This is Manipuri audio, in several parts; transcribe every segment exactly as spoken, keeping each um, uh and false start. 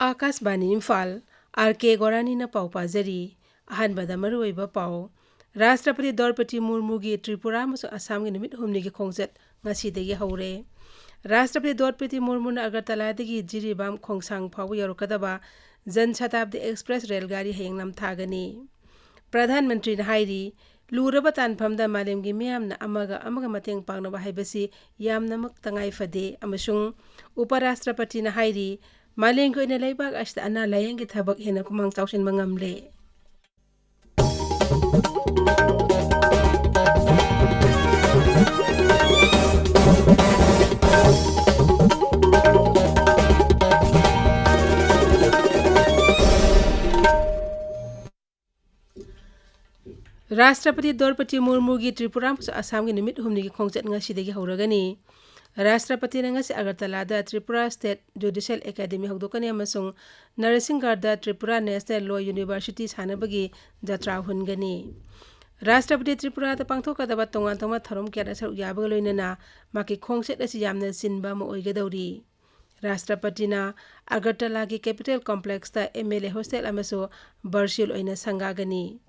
ꯑꯥꯀꯥꯁꯕꯥꯅꯤ ꯏꯝꯐꯥꯜ, ꯑꯥꯔ ꯀꯦ ꯒꯣꯔꯥꯅꯤꯅ ꯄꯥꯎ ꯄꯥꯖꯔꯤ꯫ ꯑꯍꯥꯟꯕꯗ ꯃꯔꯨꯑꯣꯏꯕ ꯄꯥꯎ꯫ ꯔꯥꯁꯇ꯭ꯔꯄꯇꯤ ꯗ꯭ꯔꯧꯄꯗꯤ ꯃꯨꯔꯃꯨꯒꯤ ꯇ꯭ꯔꯤꯄꯨꯔꯥ ꯑꯃꯁꯨꯡ ꯑꯁꯥꯝꯒꯤ ꯅꯨꯃꯤꯠ ꯍꯨꯝꯅꯤꯒꯤ ꯈꯣꯡꯆꯠ ꯉꯁꯤꯗꯒꯤ ꯍꯧꯔꯦ꯫ ꯔꯥꯁꯇ꯭ꯔꯄꯇꯤ ꯗ꯭ꯔꯧꯄꯗꯤ ꯃꯨꯔꯃꯨꯅ ꯑꯒꯔꯇꯂꯥꯗꯒꯤ ꯖꯤꯔꯤꯕꯥꯝ ꯈꯣꯡꯁꯥꯡ ꯐꯥꯎꯕ ꯌꯧꯔꯛꯀꯗꯕ ꯖꯟ ꯁꯇꯥꯕꯗꯤ ꯑꯦꯛꯁꯄ꯭ꯔꯦꯁ ꯔꯦꯜ ꯒꯥꯔꯤ ꯍꯌꯦꯡ ꯅꯝꯊꯥꯒꯅꯤ꯫ ꯄ꯭ꯔꯙꯥꯟ ꯃꯟꯇ꯭ꯔꯤꯅ ꯍꯥꯏꯔꯤ, ꯂꯨꯔꯕ ꯇꯥꯟꯐꯝꯗ ꯃꯥꯂꯦꯝꯒꯤ ꯃꯤꯌꯥꯝꯅ ꯑꯃꯒ ꯑꯃꯒ ꯃꯇꯦꯡ ꯄꯥꯡꯅꯕ ꯍꯥꯏꯕꯁꯤ ꯌꯥꯝꯅꯃꯛ ꯇꯉꯥꯏ ꯐꯗꯦ ꯑꯃꯁꯨꯡ ꯎꯄ ꯔꯥꯁꯇ꯭ꯔꯄꯇꯤꯅ ꯍꯥꯏꯔꯤ, ꯃꯥꯂꯦꯝꯒꯤ ꯑꯣꯏꯅ ꯂꯩꯕꯥꯛ ꯑꯁꯤꯗ ꯑꯅꯥ ꯂꯥꯌꯦꯡꯒꯤ ꯊꯕꯛ ꯍꯦꯟꯅ ꯈꯨꯃꯥꯡ ꯆꯥꯎꯁꯤꯟꯕ ꯉꯝꯂꯦ꯫ ꯔꯥꯁꯇ꯭ꯔꯄꯇꯤ ꯗ꯭ꯔꯧꯄꯗꯤ ꯃꯨꯔꯃꯨꯒꯤ ꯇ꯭ꯔꯤꯄꯨꯔꯥ ꯑꯃꯁꯨꯡ ꯑꯁꯥꯝꯒꯤ ꯅꯨꯃꯤꯠ ꯍꯨꯝꯅꯤꯒꯤ ꯈꯣꯡꯆꯠ ꯉꯁꯤꯗꯒꯤ ꯍꯧꯔꯒꯅꯤ꯫ ꯔꯥꯁꯇ꯭ꯔꯄꯇꯤꯅ ꯉꯁꯤ ꯑꯒꯔꯇꯂꯥꯗ ꯇ꯭ꯔꯤꯄꯨꯔꯥ ꯁ꯭ꯇꯦꯠ ꯖꯨꯗꯤꯁꯤꯌꯦꯜ ꯑꯦꯀꯥꯗꯦꯃꯤ ꯍꯧꯗꯣꯛꯀꯅꯤ ꯑꯃꯁꯨꯡ ꯅꯔꯁꯤꯡꯒꯔꯗ ꯇ꯭ꯔꯤꯄꯨꯔꯥ ꯅꯦꯁꯅꯦꯜ ꯂꯣ ꯌꯨꯅꯤꯚꯔꯁꯤꯇꯤ ꯁꯥꯅꯕꯒꯤ ꯖꯇ꯭ꯔꯥ ꯍꯨꯟꯒꯅꯤ꯫ ꯔꯥꯁꯇ꯭ꯔꯄꯇꯤ ꯇ꯭ꯔꯤꯄꯨꯔꯥꯗ ꯄꯥꯡꯊꯣꯛꯀꯗꯕ ꯇꯣꯉꯥꯟ ꯇꯣꯉꯥꯟꯕ ꯊꯧꯔꯝ ꯀꯌꯥꯗ ꯁꯔꯨꯛ ꯌꯥꯕꯒ ꯂꯣꯏꯅꯅ ꯃꯍꯥꯛꯀꯤ ꯈꯣꯡꯆꯠ ꯑꯁꯤ ꯌꯥꯝꯅ ꯆꯤꯟꯕ ꯑꯃ ꯑꯣꯏꯒꯗꯧꯔꯤ꯫ ꯔꯥꯁꯇ꯭ꯔꯄꯇꯤꯅ ꯑꯒꯔꯇꯂꯥꯒꯤ ꯀꯦꯄꯤꯇꯦꯜ ꯀꯣꯝꯄ꯭ꯂꯦꯛꯁꯇ ꯑꯦꯝ ꯑꯦꯜ ꯑꯦ ꯍꯣꯁꯇꯦꯜ ꯑꯃꯁꯨ ꯚꯔꯆꯨꯑꯦꯜ ꯑꯣꯏꯅ ꯁꯪꯒꯥꯒꯅꯤ꯫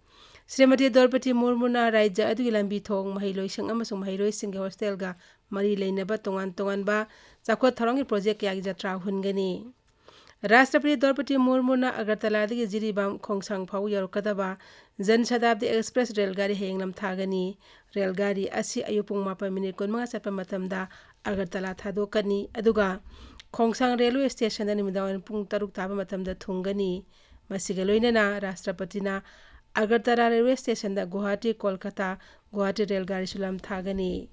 ꯁ꯭ꯔꯤꯃꯇꯤ ꯗ꯭ꯔꯧꯄꯗꯤ ꯃꯨꯔꯃꯨꯅ ꯔꯥꯖ꯭ꯌ ꯑꯗꯨꯒꯤ ꯂꯝꯕꯤ ꯊꯣꯡ, ꯃꯍꯩꯂꯣꯏꯁꯪ ꯑꯃꯁꯨꯡ ꯃꯍꯩꯔꯣꯏꯁꯤꯡꯒꯤ ꯍꯣꯁꯇꯦꯜꯒ ꯃꯔꯤ ꯂꯩꯅꯕ ꯇꯣꯉꯥꯟ ꯇꯣꯉꯥꯟꯕ ꯆꯥꯎꯈꯠ ꯊꯧꯔꯥꯡꯒꯤ ꯄ꯭ꯔꯣꯖꯦꯛ ꯀꯌꯥꯒꯤ ꯖꯇ꯭ꯔꯥ ꯍꯨꯟꯒꯅꯤ꯫ ꯔꯥꯁꯇ꯭ꯔꯄꯇꯤ ꯗ꯭ꯔꯧꯄꯗꯤ ꯃꯨꯔꯃꯨꯅ ꯑꯒꯔꯇꯂꯥꯗꯒꯤ ꯖꯤꯔꯤꯕꯥꯝ ꯈꯣꯡꯁꯥꯡ ꯐꯥꯎꯕ ꯌꯧꯔꯛꯀꯗꯕ ꯖꯟ ꯁꯇꯥꯕꯗꯤ ꯑꯦꯛꯁꯄ꯭ꯔꯦꯁ ꯔꯦꯜ ꯒꯥꯔꯤ ꯍꯌꯦꯡ ꯅꯝꯊꯥꯒꯅꯤ꯫ ꯔꯦꯜ ꯒꯥꯔꯤ ꯑꯁꯤ ꯑꯌꯨꯛ ꯄꯨꯡ ꯃꯥꯄꯟ ꯃꯤꯅꯤꯠ ꯀꯨꯟꯃꯉꯥ ꯆꯠꯄ ꯃꯇꯝꯗ ꯑꯒꯔꯇꯂꯥ ꯊꯥꯗꯣꯛꯀꯅꯤ, ꯑꯗꯨꯒ ꯈꯣꯡꯁꯥꯡ ꯔꯦꯜꯋꯦ ꯁ꯭ꯇꯦꯁꯟꯗ ꯅꯨꯃꯤꯗꯥꯡꯋꯥꯏꯔꯝ ꯄꯨꯡ ꯇꯔꯨꯛ ꯇꯥꯕ ꯃꯇꯝꯗ ꯊꯨꯡꯒꯅꯤ꯫ ꯃꯁꯤꯒ ꯂꯣꯏꯅꯅ ꯔꯥꯁꯇ꯭ꯔꯄꯇꯤꯅ ꯑꯒꯔꯇꯂꯥ ꯔꯦꯜꯋꯦ ꯁ꯭ꯇꯦꯁꯟꯗ ꯒꯨꯋꯥꯍꯥꯇꯤ ꯀꯣꯜꯀꯇꯥ ꯒꯨꯋꯥꯍꯥꯇꯤ ꯔꯦꯜ ꯒꯥꯔꯤꯁꯨ ꯂꯝ ꯊꯥꯒꯅꯤ꯫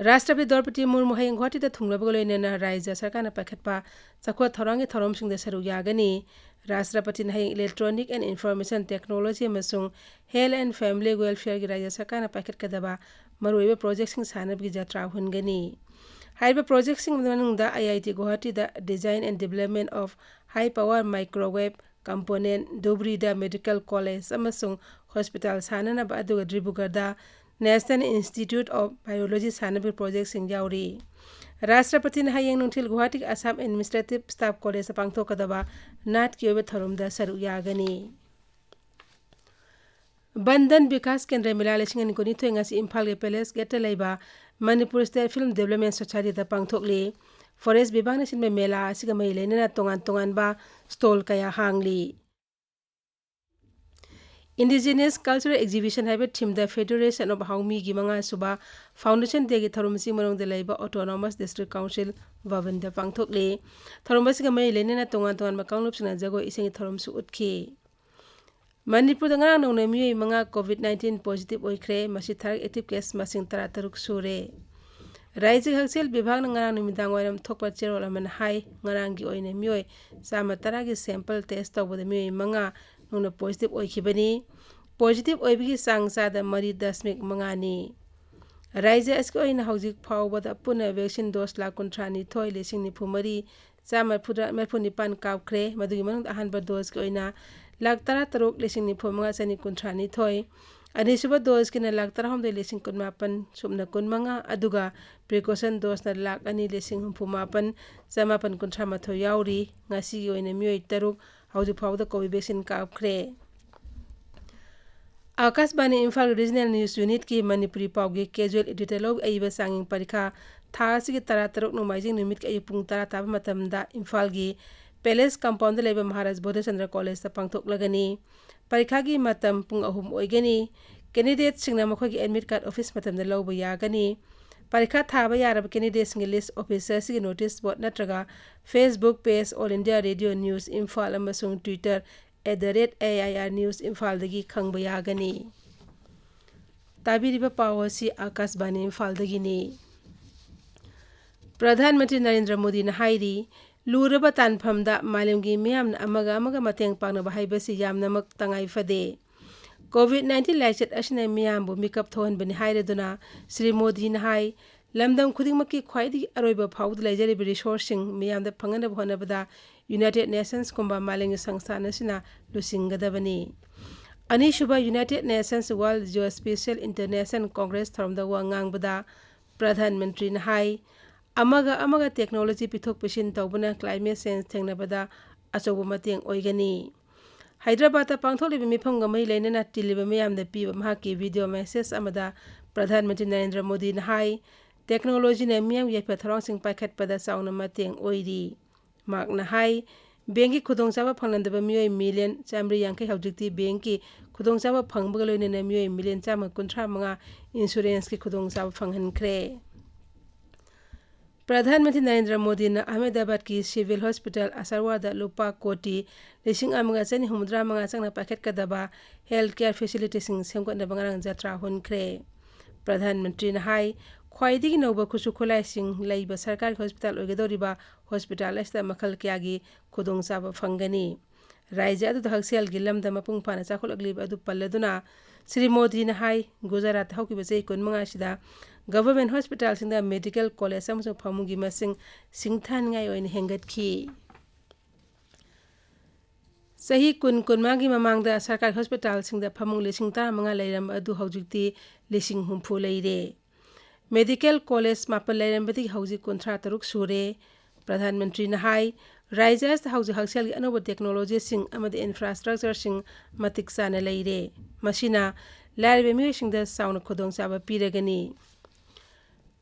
ꯔꯥꯁꯇ꯭ꯔꯄꯇꯤ ꯗ꯭ꯔꯧꯄꯗꯤ ꯃꯨꯔꯃꯨ ꯍꯌꯦꯡ ꯒꯨꯋꯥꯍꯥꯇꯤꯗ ꯊꯨꯡꯂꯕꯒ ꯂꯣꯏꯅꯅ ꯔꯥꯖ꯭ꯌ ꯁꯔꯀꯥꯔꯅ ꯄꯥꯏꯈꯠꯄ ꯆꯥꯎꯈꯠ ꯊꯧꯔꯥꯡꯒꯤ ꯊꯧꯔꯝꯁꯤꯡꯗ ꯁꯔꯨꯛ ꯌꯥꯒꯅꯤ꯫ ꯔꯥꯁꯇ꯭ꯔꯄꯇꯤꯅ ꯍꯌꯦꯡ Electronic and Information Technology ꯑꯃꯁꯨꯡ Health and Family Welfareꯒꯤ ꯔꯥꯖ꯭ꯌ ꯁꯔꯀꯥꯔꯅ ꯄꯥꯏꯈꯠꯀꯗꯕ ꯃꯔꯨꯑꯣꯏꯕ ꯄ꯭ꯔꯣꯖꯦꯛꯁꯤꯡ ꯁꯥꯅꯕꯒꯤ ꯖꯇ꯭ꯔꯥ ꯍꯨꯟꯒꯅꯤ꯫ ꯍꯥꯏꯔꯤꯕ ꯄ꯭ꯔꯣꯖꯦꯛꯁꯤꯡ ꯑꯗꯨꯒꯤ ꯃꯅꯨꯡꯗ ꯑꯥꯏ ꯑꯥꯏ ꯇꯤ ꯒꯨꯋꯥꯍꯥꯇꯤꯗ Design and Development of High Power Microwave Component, ꯙꯨꯕ꯭ꯔꯤꯗ Medical College ꯑꯃꯁꯨꯡ Hospital ꯁꯥꯅꯅꯕ, ꯑꯗꯨꯒ ꯗꯤꯕ꯭ꯔꯨꯒꯔꯗ National Institute of Biology ꯁꯥꯅꯕꯒꯤ ꯄ꯭ꯔꯣꯖꯦꯛꯁꯤꯡ ꯌꯥꯎꯔꯤ꯫ ꯔꯥꯁꯇ꯭ꯔꯄꯇꯤꯅ ꯍꯌꯦꯡ ꯅꯨꯡꯊꯤꯜ ꯒꯨꯋꯥꯍꯥꯇꯤꯒꯤ ꯑꯁꯥꯝ ꯑꯦꯗꯃꯤꯅꯤꯁꯇ꯭ꯔꯦꯇꯤꯚ ꯁ꯭ꯇꯥꯐ ꯀꯣꯂꯦꯖꯇ ꯄꯥꯡꯊꯣꯛꯀꯗꯕ ꯅꯥꯠꯀꯤ ꯑꯣꯏꯕ ꯊꯧꯔꯝꯗ ꯁꯔꯨꯛ ꯌꯥꯒꯅꯤ꯫ ꯕꯟꯙꯟ ꯕꯤꯀꯥꯁ ꯀꯦꯟꯗ꯭ꯔ ꯃꯦꯂꯥ ꯂꯤꯁꯤꯡ ꯑꯅꯤ ꯀꯨꯟꯅꯤꯊꯣꯏ ꯉꯁꯤ ꯏꯝꯐꯥꯜꯒꯤ ꯄꯦꯂꯦꯁ ꯒꯦꯠꯇ ꯂꯩꯕ ꯃꯅꯤꯄꯨꯔ ꯁ꯭ꯇꯦꯠ ꯐꯤꯜꯝ ꯗꯦꯕꯂꯞꯃꯦꯟ ꯁꯣꯁꯥꯏꯇꯤꯗ ꯄꯥꯡꯊꯣꯛꯂꯤ꯫ ꯐꯣꯔꯦꯁ ꯕꯤꯚꯥꯒꯅ ꯁꯤꯟꯕ ꯃꯦꯂꯥ ꯑꯁꯤꯒ ꯃꯔꯤ ꯂꯩꯅꯅ ꯇꯣꯉꯥꯟ ꯇꯣꯉꯥꯟꯕ ꯁ꯭ꯇꯣꯜ ꯀꯌꯥ ꯍꯥꯡꯂꯤ꯫ Indigenous Cultural Exhibition ꯍꯥꯏꯕ ꯊꯤꯝꯗ Federation of ꯍꯥꯎꯃꯤꯒꯤ ꯃꯉꯥꯁꯨꯕ Foundation Dayꯒꯤ ꯊꯧꯔꯝ ꯑꯁꯤ ꯃꯔꯣꯡꯗ ꯂꯩꯕ Autonomous District Council ꯚꯕꯟꯗ ꯄꯥꯡꯊꯣꯛꯂꯤ꯫ ꯊꯧꯔꯝ ꯑꯁꯤꯒ ꯃꯔꯤ ꯂꯩꯅꯅ ꯇꯣꯉꯥꯟ ꯇꯣꯉꯥꯟꯕ ꯀꯥꯡꯂꯨꯞꯁꯤꯡꯅ ꯖꯒꯣꯏ ꯏꯁꯩꯒꯤ ꯊꯧꯔꯝꯁꯨ ꯎꯠꯈꯤ꯫ ꯃꯅꯤꯄꯨꯔꯗ ꯉꯔꯥꯡ ꯅꯧꯅ ꯃꯤꯑꯣꯏ ꯃꯉꯥ COVID nineteen positive ꯑꯣꯏꯈ꯭ꯔꯦ꯫ ꯃꯁꯤ ꯊꯥꯔꯛ active case ꯃꯁꯤꯡ ꯇꯔꯥꯇꯔꯨꯛ ꯁꯨꯔꯦ꯫ ꯔꯥꯏꯖ꯭ꯌꯒꯤ ꯍꯛꯁꯦꯜ ꯕꯤꯚꯥꯒꯅ ꯉꯔꯥꯡ ꯅꯨꯃꯤꯗꯥꯡ ꯋꯥꯏꯔꯝ ꯊꯣꯛꯄ ꯆꯦꯔꯣꯜ ꯑꯃꯅ ꯍꯥꯏ, ꯉꯔꯥꯡꯒꯤ ꯑꯣꯏꯅ ꯃꯤꯑꯣꯏ ꯆꯥꯝꯃ ꯇꯔꯥꯒꯤ sample test ꯇꯧꯕꯗ ꯃꯤꯑꯣꯏ ꯃꯉꯥ ꯅꯧꯅ positive ꯑꯣꯏꯈꯤꯕꯅꯤ꯫ Positive ꯑꯣꯏꯕꯒꯤ ꯆꯥꯡ ꯆꯥꯗ ꯃꯔꯤ ꯗꯁꯃꯤꯛ ꯃꯉꯥꯅꯤ꯫ ꯔꯥꯏꯖ꯭ꯌ ꯑꯁꯤꯒꯤ ꯑꯣꯏꯅ ꯍꯧꯖꯤꯛ ꯐꯥꯎꯕꯗ ꯄꯨꯟꯅ vaccine dose ꯂꯥꯈ ꯀꯨꯟꯊ꯭ꯔꯥ ꯅꯤꯊꯣꯏ ꯂꯤꯁꯤꯡ ꯅꯤꯐꯨ ꯃꯔꯤ ꯆꯥꯝꯃ ꯃꯔꯤꯐꯨ ꯅꯤꯄꯥꯟ ꯀꯥꯞꯈ꯭ꯔꯦ꯫ ꯃꯗꯨꯒꯤ ꯃꯅꯨꯡꯗ ꯑꯍꯥꯟꯕ doseꯀꯤ ꯑꯣꯏꯅ ꯂꯥꯈ ꯇꯔꯥꯇꯔꯨꯛ ꯂꯤꯁꯤꯡ ꯅꯤꯐꯨ ꯃꯉꯥ ꯆꯅꯤ ꯀꯨꯟꯊ꯭ꯔꯥ ꯅꯤꯊꯣꯏ, ꯑꯅꯤꯁꯨꯕ doseꯀꯤꯅ ꯂꯥꯈ ꯇꯔꯥꯍꯨꯝꯗꯣꯏ ꯂꯤꯁꯤꯡ ꯀꯨꯟꯃꯥꯄꯟ ꯁꯨꯞꯅ ꯀꯨꯟꯃꯉꯥ, ꯑꯗꯨꯒ precaution doseꯅ ꯂꯥꯈ ꯑꯅꯤ ꯂꯤꯁꯤꯡ ꯍꯨꯝꯐꯨ ꯃꯥꯄꯟ ꯆꯃꯥꯄꯟ ꯀꯨꯟꯊ꯭ꯔꯥ ꯃꯥꯊꯣꯏ ꯌꯥꯎꯔꯤ꯫ ꯉꯁꯤꯒꯤ ꯑꯣꯏꯅ ꯃꯤꯑꯣꯏ ꯇꯔꯨꯛ ꯍꯧꯖꯤꯛ ꯐꯥꯎꯕꯗ Covaxin ꯀꯥꯞꯈ꯭ꯔꯦ꯫ ꯑꯥꯀꯥꯁꯕꯥꯅꯤ ꯏꯝꯐꯥꯜ Regional News Unitꯀꯤ ꯃꯅꯤꯄꯨꯔꯤ ꯄꯥꯎꯒꯤ casual editor ꯂꯧ ꯑꯏꯕ ꯆꯥꯡꯌꯦꯡ ꯄꯔꯤꯈꯥ ꯊꯥ ꯑꯁꯤꯒꯤ ꯇꯔꯥꯇꯔꯨꯛ ꯅꯣꯡꯃꯥꯏꯖꯤꯡ ꯅꯨꯃꯤꯠꯀꯤ ꯑꯌꯨꯛ ꯄꯨꯡ ꯇꯔꯥ ꯇꯥꯕ ꯃꯇꯝꯗ ꯏꯝꯐꯥꯜꯒꯤ Palace Compoundꯗ ꯂꯩꯕ ꯃꯍꯥꯔꯥꯖ ꯕꯣꯙꯆꯟꯗ꯭ꯔ ꯀꯣꯂꯦꯖꯇ ꯄꯥꯡꯊꯣꯛꯂꯒꯅꯤ꯫ ꯄꯔꯤꯈꯥꯒꯤ ꯃꯇꯝ ꯄꯨꯡ ꯑꯍꯨꯝ ꯑꯣꯏꯒꯅꯤ꯫ Candidateꯁꯤꯡꯅ ꯃꯈꯣꯏꯒꯤ admit card office ꯃꯇꯝꯗ ꯂꯧꯕ ꯌꯥꯒꯅꯤ꯫ ꯄꯔꯤꯈꯥ ꯊꯥꯕ ꯌꯥꯔꯕ candidateꯁꯤꯡꯒꯤ list office ꯑꯁꯤꯒꯤ notice board ꯅꯠꯇ꯭ꯔꯒ Facebook page All India Radio News Imphal ꯑꯃꯁꯨꯡ Twitter at the rate A I R news ꯏꯝꯐꯥꯜꯗꯒꯤ ꯈꯪꯕ ꯌꯥꯒꯅꯤ꯫ ꯇꯥꯕꯤꯔꯤꯕ ꯄꯥꯎ ꯑꯁꯤ ꯑꯥꯀꯥꯁꯕꯥꯅꯤ ꯏꯝꯐꯥꯜꯗꯒꯤꯅꯤ꯫ ꯄ꯭ꯔꯙꯥꯟ ꯃꯟꯇ꯭ꯔꯤ ꯅꯔꯦꯟꯗ꯭ꯔ ꯃꯣꯗꯤꯅ ꯍꯥꯏꯔꯤ, ꯂꯨꯔꯕ ꯇꯥꯟꯐꯝꯗ ꯃꯥꯂꯦꯝꯒꯤ ꯃꯤꯌꯥꯝꯅ ꯑꯃꯒ ꯑꯃꯒ ꯃꯇꯦꯡ ꯄꯥꯡꯅꯕ ꯍꯥꯏꯕꯁꯤ ꯌꯥꯝꯅꯃꯛ ꯇꯉꯥꯏ ꯐꯗꯦ꯫ COVID nineteen ꯂꯥꯏꯆꯠ ꯑꯁꯤꯅ ꯃꯤꯌꯥꯝꯕꯨ ꯃꯤꯀꯞ ꯊꯣꯛꯍꯟꯕꯅꯤ ꯍꯥꯏꯔꯗꯨꯅ ꯁ꯭ꯔꯤ ꯃꯣꯗꯤꯅ ꯍꯥꯏ, ꯂꯝꯗꯝ ꯈꯨꯗꯤꯡꯃꯛꯀꯤ ꯈ꯭ꯋꯥꯏꯗꯒꯤ ꯑꯔꯣꯏꯕ ꯐꯥꯎꯕꯗ ꯂꯩꯖꯔꯤꯕ resourceꯁꯤꯡ ꯃꯤꯌꯥꯝꯗ ꯐꯪꯍꯟꯅꯕ ꯍꯣꯠꯅꯕꯗ United Nationsꯀꯨꯝꯕ ꯃꯥꯂꯦꯝꯒꯤ ꯁꯪꯁꯊꯥꯟ ꯑꯁꯤꯅ ꯂꯨꯆꯤꯡꯒꯗꯕꯅꯤ꯫ ꯑꯅꯤꯁꯨꯕ United Nations World Geospatial International Congress ꯊꯧꯔꯝꯗ ꯋꯥ ꯉꯥꯡꯕꯗ ꯄ꯭ꯔꯙꯥꯟ ꯃꯟꯇ꯭ꯔꯤꯅ ꯍꯥꯏ, ꯑꯃꯒ ꯑꯃꯒ technology ꯄꯤꯊꯣꯛ ꯄꯤꯁꯤꯟ ꯇꯧꯕꯅ climate change ꯊꯦꯡꯅꯕꯗ ꯑꯆꯧꯕ ꯃꯇꯦꯡ ꯑꯣꯏꯒꯅꯤ꯫ ꯍꯥꯏꯗ꯭ꯔꯕꯥꯗꯇ ꯄꯥꯡꯊꯣꯛꯂꯤꯕ ꯃꯤꯐꯝꯒ ꯃꯔꯤ ꯂꯩꯅꯅ ꯇꯤꯜꯂꯤꯕ ꯃꯤꯌꯥꯝꯗ ꯄꯤꯕ ꯃꯍꯥꯛꯀꯤ video message ꯑꯃꯗ ꯄ꯭ꯔꯙꯥꯟ ꯃꯟꯇ꯭ꯔꯤ ꯅꯔꯦꯟꯗ꯭ꯔ ꯃꯣꯗꯤꯅ ꯍꯥꯏ, technologyꯅ ꯃꯤꯌꯥꯝꯒꯤ ꯌꯥꯏꯐ ꯊꯧꯔꯥꯡꯁꯤꯡ ꯄꯥꯏꯈꯠꯄꯗ ꯆꯥꯎꯅ ꯃꯇꯦꯡ ꯑꯣꯏꯔꯤ꯫ ꯃꯍꯥꯛꯅ ꯍꯥꯏ, bankꯀꯤ ꯈꯨꯗꯣꯡꯆꯥꯕ ꯐꯪꯂꯝꯗꯕ ꯃꯤꯑꯣꯏ million ꯆꯥꯃꯔꯤ ꯌꯥꯡꯈꯩ ꯍꯧꯖꯤꯛꯇꯤ bankꯀꯤ ꯈꯨꯗꯣꯡꯆꯥꯕ ꯐꯪꯕꯒ ꯂꯣꯏꯅꯅ ꯃꯤꯑꯣꯏ million ꯆꯥꯝꯃ ꯀꯨꯟꯊ꯭ꯔꯥ ꯃꯉꯥ insuranceꯀꯤ ꯈꯨꯗꯣꯡꯆꯥꯕ ꯐꯪꯍꯟꯈ꯭ꯔꯦ꯫ ꯄ꯭ꯔꯙꯥꯟ ꯃꯟꯇ꯭ꯔꯤ ꯅꯔꯦꯟꯗ꯭ꯔ ꯃꯣꯗꯤꯅ ꯑꯍꯃꯦꯗꯥꯕꯥꯗꯀꯤ civil hospital ꯑꯁꯔꯋꯥꯗ ꯂꯨꯄꯥ ꯀꯣꯇꯤ ꯂꯤꯁꯤꯡ ꯑꯃꯒ ꯆꯅꯤ ꯍꯨꯝꯐꯨꯇꯔꯥ ꯃꯉꯥ ꯆꯪꯅ ꯄꯥꯏꯈꯠꯀꯗꯕ health care facilityꯁꯤꯡ ꯁꯦꯝꯒꯠꯅꯕ ꯉꯔꯥꯡ ꯖꯇ꯭ꯔꯥ ꯍꯨꯟꯈ꯭ꯔꯦ꯫ ꯄ꯭ꯔꯙꯥꯟ ꯃꯟꯇ꯭ꯔꯤꯅ ꯍꯥꯏ, ꯈ꯭ꯋꯥꯏꯗꯒꯤ ꯅꯧꯕ ꯈꯨꯠꯁꯨ ꯈꯨꯠꯂꯥꯏꯁꯤꯡ ꯂꯩꯕ ꯁꯔꯀꯥꯔꯒꯤ hospital ꯑꯣꯏꯒꯗꯧꯔꯤꯕ hospital ꯑꯁꯤꯗ ꯃꯈꯜ ꯀꯌꯥꯒꯤ ꯈꯨꯗꯣꯡꯆꯥꯕ ꯐꯪꯒꯅꯤ꯫ ꯔꯥꯖ꯭ꯌ ꯑꯗꯨꯗ ꯍꯛꯁꯦꯜꯒꯤ ꯂꯝꯗ ꯃꯄꯨꯡ ꯐꯥꯅ ꯆꯥꯎꯈꯠꯂꯛꯂꯤꯕ ꯑꯗꯨ ꯄꯜꯂꯗꯨꯅ ꯁ꯭ꯔꯤ ꯃꯣꯗꯤꯅ ꯍꯥꯏ, ꯒꯨꯖꯔꯥꯠꯇ ꯍꯧꯈꯤꯕ ꯆꯍꯤ ꯀꯨꯟꯃꯉꯥ ꯑꯁꯤꯗ government hospitalꯁꯤꯡꯗ medical college ꯑꯃꯁꯨꯡ ꯐꯃꯨꯡꯒꯤ ꯃꯁꯤꯡ ꯁꯤꯡꯊꯥꯅꯤꯡꯉꯥꯏ ꯑꯣꯏꯅ ꯍꯦꯟꯒꯠꯈꯤ꯫ ꯆꯍꯤ ꯀꯨꯟ, ꯀꯨꯟꯃꯉꯥꯒꯤ ꯃꯃꯥꯡꯗ ꯁꯔꯀꯥꯔꯒꯤ hospitalꯁꯤꯡꯗ ꯐꯃꯨꯡ ꯂꯤꯁꯤꯡ ꯇꯔꯥꯃꯉꯥ ꯂꯩꯔꯝꯕ ꯑꯗꯨ ꯍꯧꯖꯤꯛꯇꯤ ꯂꯤꯁꯤꯡ ꯍꯨꯝꯐꯨ ꯂꯩꯔꯦ꯫ Medical college ꯃꯥꯄꯜ ꯂꯩꯔꯝꯕꯗꯒꯤ ꯍꯧꯖꯤꯛ ꯀꯨꯟꯊ꯭ꯔꯥ ꯇꯔꯨꯛ ꯁꯨꯔꯦ꯫ ꯄ꯭ꯔꯙꯥꯟ ꯃꯟꯇ꯭ꯔꯤꯅ ꯍꯥꯏ, ꯔꯥꯖ꯭ꯌ ꯑꯁꯤꯗ ꯍꯧꯖꯤꯛ ꯍꯛꯁꯦꯜꯒꯤ ꯑꯅꯧꯕ technologyꯁꯤꯡ ꯑꯃꯗꯤ infrastructureꯁꯤꯡ ꯃꯇꯤꯛ ꯆꯥꯅ ꯂꯩꯔꯦ꯫ ꯃꯁꯤꯅ ꯂꯥꯏꯔꯕ ꯃꯤꯑꯣꯏꯁꯤꯡꯗ ꯆꯥꯎꯅ ꯈꯨꯗꯣꯡꯆꯥꯕ ꯄꯤꯔꯒꯅꯤ꯫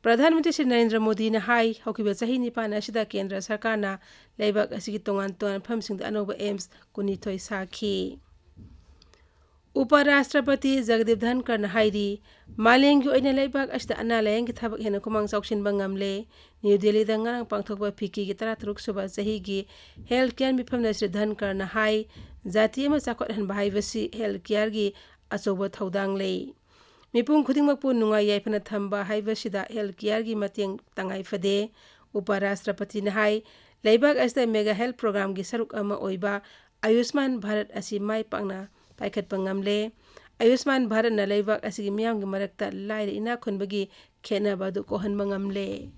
ꯄ꯭ꯔꯙꯥꯟ ꯃꯟꯇ꯭ꯔꯤ ꯁ꯭ꯔꯤ ꯅꯔꯦꯟꯗ꯭ꯔ ꯃꯣꯗꯤꯅ ꯍꯥꯏ, ꯍꯧꯈꯤꯕ ꯆꯍꯤ ꯅꯤꯄꯥꯟ ꯑꯁꯤꯗ ꯀꯦꯟꯗ꯭ꯔ ꯁꯔꯀꯥꯔꯅ ꯂꯩꯕꯥꯛ ꯑꯁꯤꯒꯤ ꯇꯣꯉꯥꯟ ꯇꯣꯉꯥꯟꯕ ꯃꯐꯝꯁꯤꯡꯗ ꯑꯅꯧꯕ AIIMS ꯀꯨꯟꯅꯤꯊꯣꯏ ꯁꯥꯈꯤ꯫ ꯎꯄ ꯔꯥꯁꯇ꯭ꯔꯄꯇꯤ ꯖꯒꯗꯤꯞ ꯙꯟꯀꯔꯅ ꯍꯥꯏꯔꯤ, ꯃꯥꯂꯦꯝꯒꯤ ꯑꯣꯏꯅ ꯂꯩꯕꯥꯛ ꯑꯁꯤꯗ ꯑꯅꯥ ꯂꯥꯌꯦꯡꯒꯤ ꯊꯕꯛ ꯍꯦꯟꯅ ꯈꯨꯃꯥꯡ ꯆꯥꯎꯁꯤꯟꯕ ꯉꯝꯂꯦ꯫ ꯅ꯭ꯌꯨ ꯗꯦꯜꯂꯤꯗ ꯉꯔꯥꯡ ꯄꯥꯡꯊꯣꯛꯄ ꯐꯤꯀꯤꯒꯤ ꯇꯔꯥꯇꯔꯨꯛ ꯁꯨꯕ ꯆꯍꯤꯒꯤ health care ꯃꯤꯐꯝꯗ ꯁ꯭ꯔꯤ ꯙꯟꯀꯔꯅ ꯍꯥꯏ, ꯖꯥꯇꯤ ꯑꯃ ꯆꯥꯎꯈꯠꯍꯟꯕ ꯍꯥꯏꯕꯁꯤ health careꯒꯤ ꯑꯆꯧꯕ ꯊꯧꯗꯥꯡ ꯂꯩ꯫ ꯃꯤꯄꯨꯝ ꯈꯨꯗꯤꯡꯃꯛꯄꯨ ꯅꯨꯡꯉꯥꯏ ꯌꯥꯏꯐꯅ ꯊꯝꯕ ꯍꯥꯏꯕꯁꯤꯗ health careꯒꯤ ꯃꯇꯦꯡ ꯇꯉꯥꯏ ꯐꯗꯦ꯫ ꯎꯄ ꯔꯥꯁꯇ꯭ꯔꯄꯇꯤꯅ ꯍꯥꯏ, ꯂꯩꯕꯥꯛ ꯑꯁꯤꯗ mega health programꯒꯤ ꯁꯔꯨꯛ ꯑꯃ ꯑꯣꯏꯕ ꯑꯌꯨꯁꯃꯥꯟ ꯚꯥꯔꯠ ꯑꯁꯤ ꯃꯥꯏ ꯄꯥꯛꯅ ꯄꯥꯏꯈꯠꯄ ꯉꯝꯂꯦ꯫ ꯑꯌꯨꯁꯃꯥꯟ ꯚꯥꯔꯠꯅ ꯂꯩꯕꯥꯛ ꯑꯁꯤꯒꯤ ꯃꯤꯌꯥꯝꯒꯤ ꯃꯔꯛꯇ ꯂꯥꯏꯔ ꯏꯅꯥꯛ ꯈꯨꯟꯕꯒꯤ ꯈꯦꯠꯅꯕ ꯑꯗꯨ ꯀꯣꯛꯍꯟꯕ ꯉꯝꯂꯦ꯫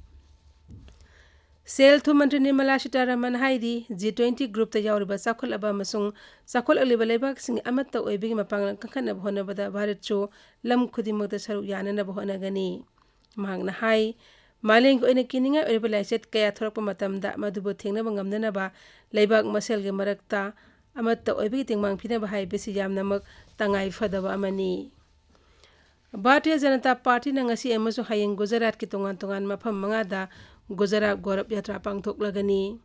ꯁꯦꯜ ꯊꯨꯝ ꯃꯟꯇ꯭ꯔꯤ ꯅꯤꯔꯃꯂꯥ ꯁꯤꯇꯥꯔꯥꯃꯟ ꯍꯥꯏꯔꯤ, G twenty groupꯇ ꯌꯥꯎꯔꯤꯕ ꯆꯥꯎꯈꯠꯂꯕ ꯑꯃꯁꯨꯡ ꯆꯥꯎꯈꯠꯂꯛꯂꯤꯕ ꯂꯩꯕꯥꯛꯁꯤꯡꯒꯤ ꯑꯃꯠꯇ ꯑꯣꯏꯕꯒꯤ ꯃꯄꯥꯡꯒꯜ ꯀꯟꯈꯠꯅꯕ ꯍꯣꯠꯅꯕꯗ ꯚꯥꯔꯠꯁꯨ ꯂꯝ ꯈꯨꯗꯤꯡꯃꯛꯇ ꯁꯔꯨꯛ ꯌꯥꯅꯅꯕ ꯍꯣꯠꯅꯒꯅꯤ꯫ ꯃꯍꯥꯛꯅ ꯍꯥꯏ, ꯃꯥꯂꯦꯝꯒꯤ ꯑꯣꯏꯅ ꯀꯤꯅꯤꯡꯉꯥꯏ ꯑꯣꯏꯔꯕ ꯂꯥꯏꯆꯠ ꯀꯌꯥ ꯊꯣꯔꯛꯄ ꯃꯇꯝꯗ ꯃꯗꯨꯕꯨ ꯊꯦꯡꯅꯕ ꯉꯝꯅꯅꯕ ꯂꯩꯕꯥꯛ ꯃꯁꯦꯜꯒꯤ ꯃꯔꯛꯇ ꯑꯃꯠꯇ ꯑꯣꯏꯕꯒꯤ ꯇꯦꯡꯕꯥꯡ ꯄꯤꯅꯕ ꯍꯥꯏꯕꯁꯤ ꯌꯥꯝꯅꯃꯛ ꯇꯉꯥꯏ ꯐꯗꯕ ꯑꯃꯅꯤ꯫ ꯚꯥꯔꯇꯤꯌ ꯖꯅꯇꯥ ꯄꯥꯔꯇꯤꯅ ꯉꯁꯤ ꯑꯃꯁꯨꯡ ꯍꯌꯦꯡ ꯒꯨꯖꯔꯥꯠꯀꯤ ꯇꯣꯉꯥꯟ ꯇꯣꯉꯥꯟꯕ ꯃꯐꯝ ꯃꯉꯥꯗ ꯒꯨꯖꯔꯥꯠ ꯒꯧꯔꯕ ꯌꯥꯇ꯭ꯔꯥ ꯄꯥꯡꯊꯣꯛꯂꯒꯅꯤ꯫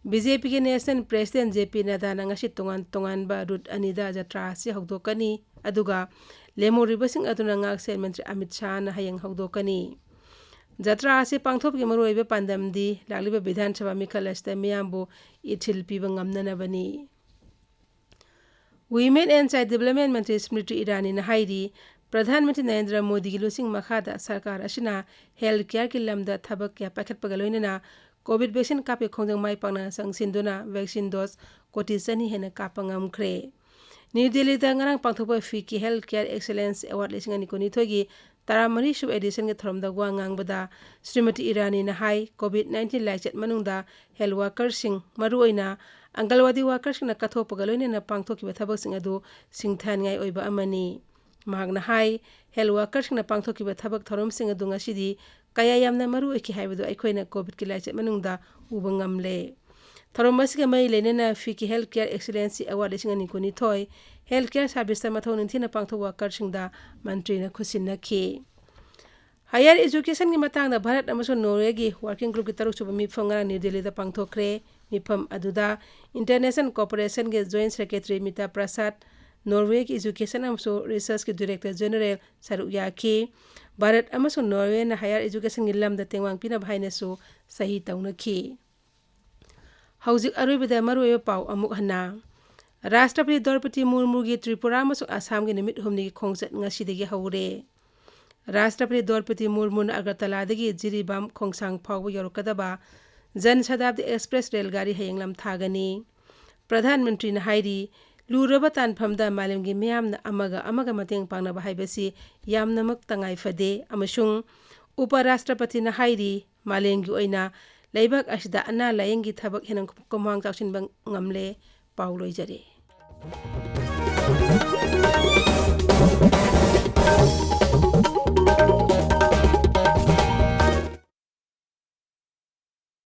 ꯕꯤ ꯖꯦ ꯄꯤꯒꯤ ꯅꯦꯁꯅꯦꯜ ꯄ꯭ꯔꯦꯁꯤꯗꯦꯟ ꯖꯦ ꯄꯤ ꯅꯗꯥꯅ ꯉꯁꯤ ꯇꯣꯉꯥꯟ ꯇꯣꯉꯥꯟꯕ ꯔꯨꯠ ꯑꯅꯤꯗ ꯖꯇ꯭ꯔꯥ ꯑꯁꯤ ꯍꯧꯗꯣꯛꯀꯅꯤ, ꯑꯗꯨꯒ ꯂꯦꯝꯍꯧꯔꯤꯕꯁꯤꯡ ꯑꯗꯨꯅ ꯉꯥꯛꯁꯦꯜ ꯃꯟꯇ꯭ꯔꯤ ꯑꯃꯤꯠ ꯁꯥꯍꯅ ꯍꯌꯦꯡ ꯍꯧꯗꯣꯛꯀꯅꯤ꯫ ꯖꯇ꯭ꯔꯥ ꯑꯁꯤ ꯄꯥꯡꯊꯣꯛꯄꯒꯤ ꯃꯔꯨꯑꯣꯏꯕ ꯄꯥꯟꯗꯝꯗꯤ ꯂꯥꯛꯂꯤꯕ ꯕꯤꯙꯥꯟ ꯁꯚꯥ ꯃꯤꯈꯜ ꯑꯁꯤꯗ ꯃꯤꯌꯥꯝꯕꯨ ꯏꯊꯤꯜ ꯄꯤꯕ ꯉꯝꯅꯅꯕꯅꯤ꯫ Women and Child Development ꯃꯟꯇ꯭ꯔꯤ ꯁ꯭ꯃ꯭ꯔꯤꯇꯤ ꯏꯔꯥꯅꯤꯅ ꯍꯥꯏꯔꯤ, ꯄ꯭ꯔꯙꯥꯟ ꯃꯟꯇ꯭ꯔꯤ ꯅꯔꯦꯟꯗ꯭ꯔ ꯃꯣꯗꯤꯒꯤ ꯂꯨꯆꯤꯡ ꯃꯈꯥꯗ ꯁꯔꯀꯥꯔ ꯑꯁꯤꯅ ꯍꯦꯜꯊ ꯀꯤꯌꯔꯒꯤ ꯂꯝꯗ ꯊꯕꯛ ꯀꯌꯥ ꯄꯥꯏꯈꯠꯄꯒ ꯂꯣꯏꯅꯅ ꯀꯣꯚꯤꯗ ꯚꯦꯛꯁꯤꯟ ꯀꯥꯞꯄꯤ ꯈꯣꯡꯖꯪ ꯃꯥꯏ ꯄꯥꯛꯅ ꯆꯪꯁꯤꯟꯗꯨꯅ ꯚꯦꯛꯁꯤꯟ ꯗꯣꯁ ꯀꯣꯇꯤ ꯆꯅꯤ ꯍꯦꯟꯅ ꯀꯥꯞꯄ ꯉꯝꯈ꯭ꯔꯦ꯫ ꯅ꯭ꯌꯨ ꯗꯦꯜꯂꯤꯗ ꯉꯔꯥꯡ ꯄꯥꯡꯊꯣꯛꯄ ꯐꯤꯀꯤ ꯍꯦꯜꯊ ꯀꯤꯌꯔ ꯑꯦꯛꯁꯦꯂꯦꯟꯁ ꯑꯦꯋꯥꯔꯗ ꯂꯤꯁꯤꯡ ꯑꯅꯤ ꯀꯨꯟꯅꯤꯊꯣꯏꯒꯤ ꯇꯔꯥꯃꯔꯤꯁꯨꯕ ꯑꯦꯗꯤꯁꯟꯒꯤ ꯊꯧꯔꯝꯗ ꯋꯥ ꯉꯥꯡꯕꯗ ꯁ꯭ꯔꯤꯃꯇꯤ ꯏꯔꯥꯅꯤꯅ ꯍꯥꯏ, ꯀꯣꯚꯤꯗ ꯅꯥꯏꯟꯇꯤꯟ ꯂꯥꯏꯆꯠ ꯃꯅꯨꯡꯗ ꯍꯦꯜꯊ ꯋꯥꯔꯀꯔꯁꯤꯡ, ꯃꯔꯨꯑꯣꯏꯅ ꯑꯪꯒꯜꯋꯥꯗꯤ ꯋꯥꯔꯀꯔꯁꯤꯡꯅ ꯀꯠꯊꯣꯛꯄꯒ ꯂꯣꯏꯅꯅ ꯄꯥꯡꯊꯣꯛꯈꯤꯕ ꯊꯕꯛꯁꯤꯡ ꯑꯗꯨ ꯁꯤꯡꯊꯥꯅꯤꯡꯉꯥꯏ ꯑꯣꯏꯕ ꯑꯃꯅꯤ꯫ ꯃꯍꯥꯛꯅ ꯍꯥꯏ, ꯍꯦꯜꯊ ꯋꯥꯔꯀꯔꯁꯤꯡꯅ ꯄꯥꯡꯊꯣꯛꯈꯤꯕ ꯊꯕꯛ ꯊꯧꯔꯝꯁꯤꯡ ꯑꯗꯨ ꯉꯁꯤꯗꯤ ꯀꯌꯥ ꯌꯥꯝꯅ ꯃꯔꯨ ꯑꯣꯏꯈꯤ ꯍꯥꯏꯕꯗꯨ ꯑꯩꯈꯣꯏꯅ ꯀꯣꯚꯤꯗꯀꯤ ꯂꯥꯏꯆꯠ ꯃꯅꯨꯡꯗ ꯎꯕ ꯉꯝꯂꯦ꯫ ꯊꯧꯔꯝ ꯑꯁꯤꯒ ꯃꯔꯤ ꯂꯩꯅꯅ ꯐꯤꯀꯤ ꯍꯦꯜꯊ ꯀꯤꯌꯔ ꯑꯦꯛꯁꯤꯂꯦꯟꯁꯤ ꯑꯦꯋꯥꯔꯗ ꯂꯤꯁꯤꯡ ꯑꯅꯤ ꯀꯨꯟꯅꯤꯊꯣꯏ ꯍꯦꯜꯊ ꯀꯤꯌꯔ ꯁꯥꯔꯚꯤꯁꯇ ꯃꯊꯧ ꯅꯤꯡꯊꯤꯅ ꯄꯥꯡꯊꯣꯛꯄ ꯋꯥꯔꯀꯔꯁꯤꯡꯗ ꯃꯟꯇ꯭ꯔꯤꯅ ꯈꯨꯠꯁꯤꯟꯅꯈꯤ꯫ ꯍꯥꯌꯔ ꯑꯦꯖꯨꯀꯦꯁꯟꯒꯤ ꯃꯇꯥꯡꯗ ꯚꯥꯔꯠ ꯑꯃꯁꯨꯡ ꯅꯣꯔꯋꯦꯒꯤ ꯋꯥꯔꯀꯤꯡ ꯒ꯭ꯔꯨꯞꯀꯤ ꯇꯔꯨꯛꯁꯨꯕ ꯃꯤꯐꯝ ꯉꯔꯥꯡ ꯅ꯭ꯌꯨ ꯗꯦꯜꯂꯤꯗ ꯄꯥꯡꯊꯣꯛꯈ꯭ꯔꯦ꯫ ꯃꯤꯐꯝ ꯑꯗꯨꯗ ꯏꯟꯇꯔꯅꯦꯁꯅꯦꯜ ꯀꯣꯑꯣꯄꯔꯦꯁꯟꯒꯤ ꯖꯣꯏꯟꯠ ꯁꯦꯀ꯭ꯔꯦꯇꯔꯤ ꯃꯤꯇꯥ ꯄ꯭ꯔꯁꯥꯗ, ꯅꯣꯔꯋꯦꯒꯤ ꯑꯦꯖꯨꯀꯦꯁꯟ ꯑꯃꯁꯨꯡ ꯔꯤꯁꯔꯆꯀꯤ ꯗꯤꯔꯦꯛꯇꯔ ꯖꯦꯅꯔꯦꯜ ꯁꯔꯨꯛ ꯌꯥꯈꯤ꯫ ꯚꯥꯔꯠ ꯑꯃꯁꯨꯡ ꯅꯣꯔꯋꯦꯅ ꯍꯥꯌꯔ ꯑꯦꯖꯨꯀꯦꯁꯟꯒꯤ ꯂꯝꯗ ꯇꯦꯡꯕꯥꯡ ꯄꯤꯅꯕ ꯍꯥꯏꯅꯁꯨ ꯁꯍꯤ ꯇꯧꯅꯈꯤ꯫ ꯍꯧꯖꯤꯛ ꯑꯔꯣꯏꯕꯗ ꯃꯔꯨꯑꯣꯏꯕ ꯄꯥꯎ ꯑꯃꯨꯛ ꯍꯟꯅ꯫ ꯔꯥꯁꯇ꯭ꯔꯄꯇꯤ ꯗ꯭ꯔꯧꯄꯗꯤ ꯃꯨꯔꯃꯨꯒꯤ ꯇ꯭ꯔꯤꯄꯨꯔꯥ ꯑꯃꯁꯨꯡ ꯑꯁꯥꯝꯒꯤ ꯅꯨꯃꯤꯠ ꯍꯨꯝꯅꯤꯒꯤ ꯈꯣꯡꯆꯠ ꯉꯁꯤꯗꯒꯤ ꯍꯧꯔꯦ꯫ ꯔꯥꯁꯇ꯭ꯔꯄꯇꯤ ꯗ꯭ꯔꯧꯄꯗꯤ ꯃꯨꯔꯃꯨꯅ ꯑꯒꯔꯇꯂꯥꯗꯒꯤ ꯖꯤꯔꯤꯕꯥꯝ ꯈꯣꯡꯁꯥꯡ ꯐꯥꯎꯕ ꯌꯧꯔꯛꯀꯗꯕ ꯖꯟ ꯁꯇꯥꯕꯗꯤ ꯑꯦꯛꯁꯄ꯭ꯔꯦꯁ ꯔꯦꯜ ꯒꯥꯔꯤ ꯍꯌꯦꯡ ꯂꯝꯊꯥꯒꯅꯤ꯫ ꯄ꯭ꯔꯙꯥꯟ ꯃꯟꯇ꯭ꯔꯤꯅ ꯍꯥꯏꯔꯤ, ꯂꯨꯔꯕ ꯇꯥꯟꯐꯝꯗ ꯃꯥꯂꯦꯝꯒꯤ ꯃꯤꯌꯥꯝꯅ ꯑꯃꯒ ꯑꯃꯒ ꯃꯇꯦꯡ ꯄꯥꯡꯅꯕ ꯍꯥꯏꯕꯁꯤ ꯌꯥꯝꯅꯃꯛ ꯇꯉꯥꯏ ꯐꯗꯦ ꯑꯃꯁꯨꯡ ꯎꯄ ꯔꯥꯁꯇ꯭ꯔꯄꯇꯤꯅ ꯍꯥꯏꯔꯤ, ꯃꯥꯂꯦꯝꯒꯤ ꯑꯣꯏꯅ ꯂꯩꯕꯥꯛ ꯑꯁꯤꯗ ꯑꯅꯥ ꯂꯥꯌꯦꯡꯒꯤ ꯊꯕꯛ ꯍꯦꯟꯅ ꯈꯨꯃꯥꯡ ꯆꯥꯎꯁꯤꯟꯕ ꯉꯝꯂꯦ꯫ ꯄꯥꯎ ꯂꯣꯏꯖꯔꯦ꯫